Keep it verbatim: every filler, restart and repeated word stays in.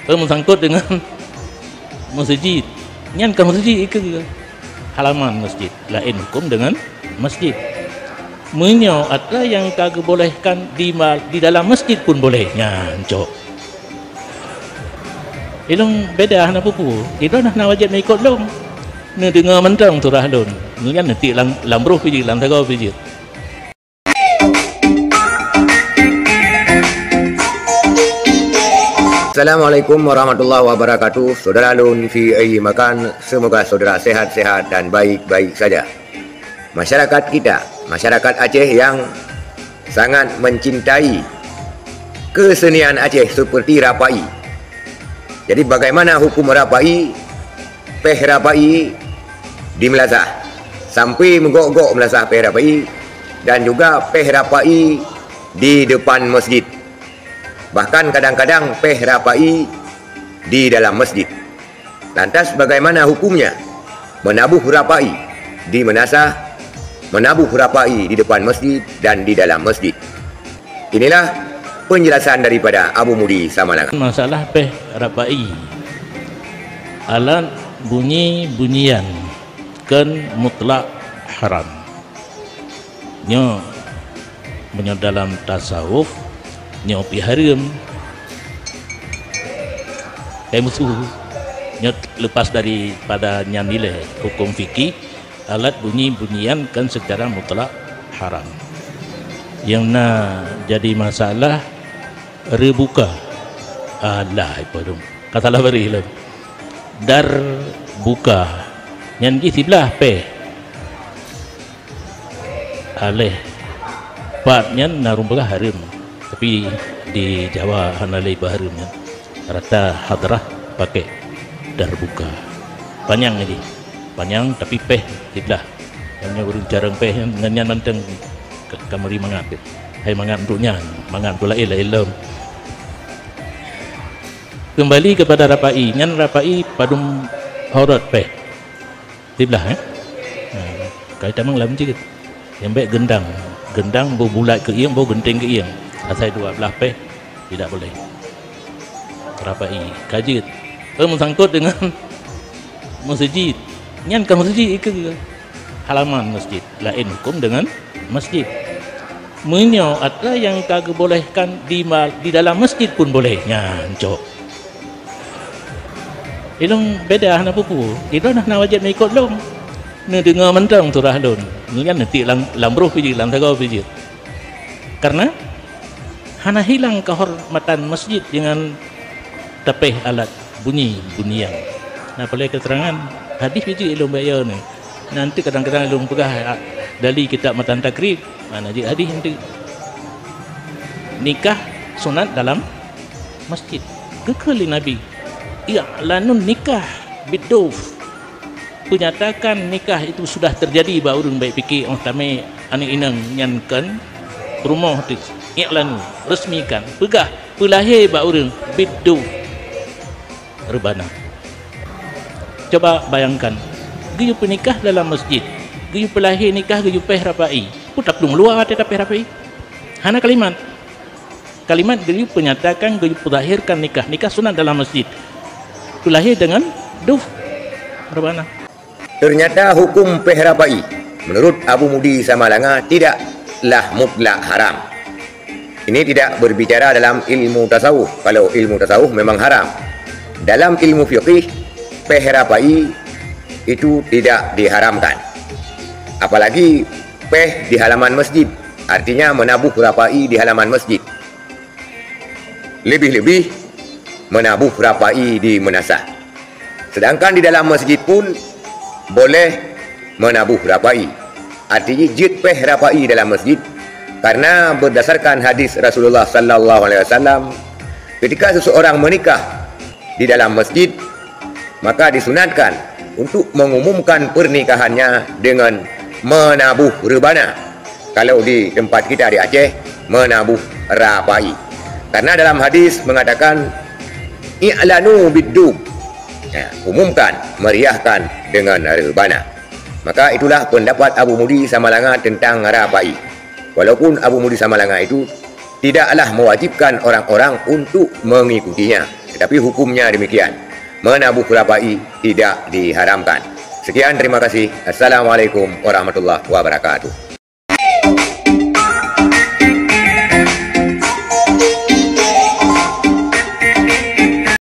Peue meusangkot deungon meuseujid? Nyan ka meuseujid ikeue, halaman masjid, laén huköm deungon masjid. Meunyoe atra nyang ka geubolehkan di ma-, di dalam masjid pun boleh, nyan cok. Ilong beda hana peue-peue. Ilong hana wajéb meuikot lôn. Neudeungoe mantong surah lôn. Nyan neutik lam, lam broh pih jeuet, lam sagoe pih jeuet. Assalamualaikum warahmatullahi wabarakatuh. Saudara lôn fi ayyi makan, semoga saudara sehat-sehat dan baik-baik saja. Masyarakat kita, masyarakat Aceh yang sangat mencintai kesenian Aceh seperti rapai. Jadi, bagaimana hukum rapai, péh rapai di meulasah, sampai meugok-gok meulasah péh rapai, dan juga péh rapai di depan masjid. Bahkan kadang-kadang péh rapai di dalam masjid. Lantas bagaimana hukumnya? Menabuh rapai di meunasah, menabuh rapai di depan masjid dan di dalam masjid. Inilah penjelasan daripada Abu Mudi Samalanga. Masalah péh rapai, alat bunyi-bunyian kon mutlak haram. Nyoe, meunyoe dalam tasawuf, nyoe pih hareuem. Hai musu, nyoe lepas daripada nyan ilée huköm fikih, alat bunyi-bunyian kan secara mutlak haram. Nyang na jadi masalah, reubuka. Alah, ipadum. Ka salah bari lom. Darbuka. Nyan jih siblah péh. Aléh pat nyan na ureuëng peugah hareuem, tapi di Jawa hana lé iba hareuem nyan. Rata hadrah pakai darbuka. Panyang jih, panyang tapi péh siblah. Nyang ureuëng carông péh nyan, nyan mantong ka, ka meuri mangat. Hai mangat untuk nyan, mangat untuk laén, laén lom. Kembali kepada rapai, nyan rapai padum horot péh. Siblah, eh? Ha, ka itamong lam jeuet. Nyang bék gendang. Gendang boh bulat keuieng, boh geunteng keuieng. Asai dua blah péh, tidak boleh. Rapai, ka jeuet. Peue meusangkot deungon meuseujid? Nyan ka meuseujid ikeue. Halaman masjid, laén huköm deungon masjid. Meunyoe atra nyang ka geubolehkan di ma-, di dalam masjid pun boleh. Nyan cok. Ilong beda hana peue-peue. Ilong hana wajéb meuikot lôn. Neudeungoe mantong surah lôn. Nyan neutik lam, lam broh pih jeuet, lam sagoe pih jeuet. Karena hana hilang kehormatan masjid dengan tapéh alat bunyi-bunyian. Nah, palai keterangan hadis pih jeuet ilong bak yo ni. Nanti kadang-kadang ilong peugah, ah, dali kitab Matan Takrib, mana jeuet hadis nanti. Nikah sunat dalam masjid. Geukheun lé Nabi, "I'lanun nikah biduf." Penyatakan nikah itu sudah terjadi bak ureuëng, bék pike óh tamé aneuk inong nyan kon rumoh teuh. I'lanu, resmikan, peugah, peulahé bak ureuëng biduf reubana. Coba bayangkan, geuyue peunikah dalam masjid, geuyue peulahé nikah, geuyue péh rapai, peue taplueng luwa watée tapéh rapai? Hana kalimat. Kalimat geuyue peunyatakan, geuyue peuzahirkan nikah. Nikah sunat dalam masjid. Peulahé deungon duf reubana. Ternyata hukum péh rapai menurut Abu Mudi Samalanga tidaklah mutlak haram. Ini tidak berbicara dalam ilmu tasawuf. Kalau ilmu tasawuf memang haram. Dalam ilmu fikih, péh rapai itu tidak diharamkan. Apalagi péh di halaman masjid, artinya menabuh rapai di halaman masjid. Lebih-lebih menabuh rapai di meunasah. Sedangkan di dalam masjid pun boleh menabuh rapai. Artinya jeuet péh rapai dalam masjid, karena berdasarkan hadis Rasulullah sallallahu alaihi wasallam, ketika seseorang menikah di dalam masjid, maka disunatkan untuk mengumumkan pernikahannya dengan menabuh reubana. Kalau di tempat kita di Aceh, menabuh rapai. Karena dalam hadis mengatakan, "I'lanu bid-dub." Ya, umumkan, meriahkan dengan reubana. Maka itulah pendapat Abu Mudi Samalanga tentang rapai. Walaupun Abu Mudi Samalanga itu tidaklah mewajibkan orang-orang untuk mengikutinya. Tapi hukumnya demikian. Menabuh khulafa'i tidak diharamkan. Sekian, terima kasih. Assalamualaikum warahmatullahi wabarakatuh.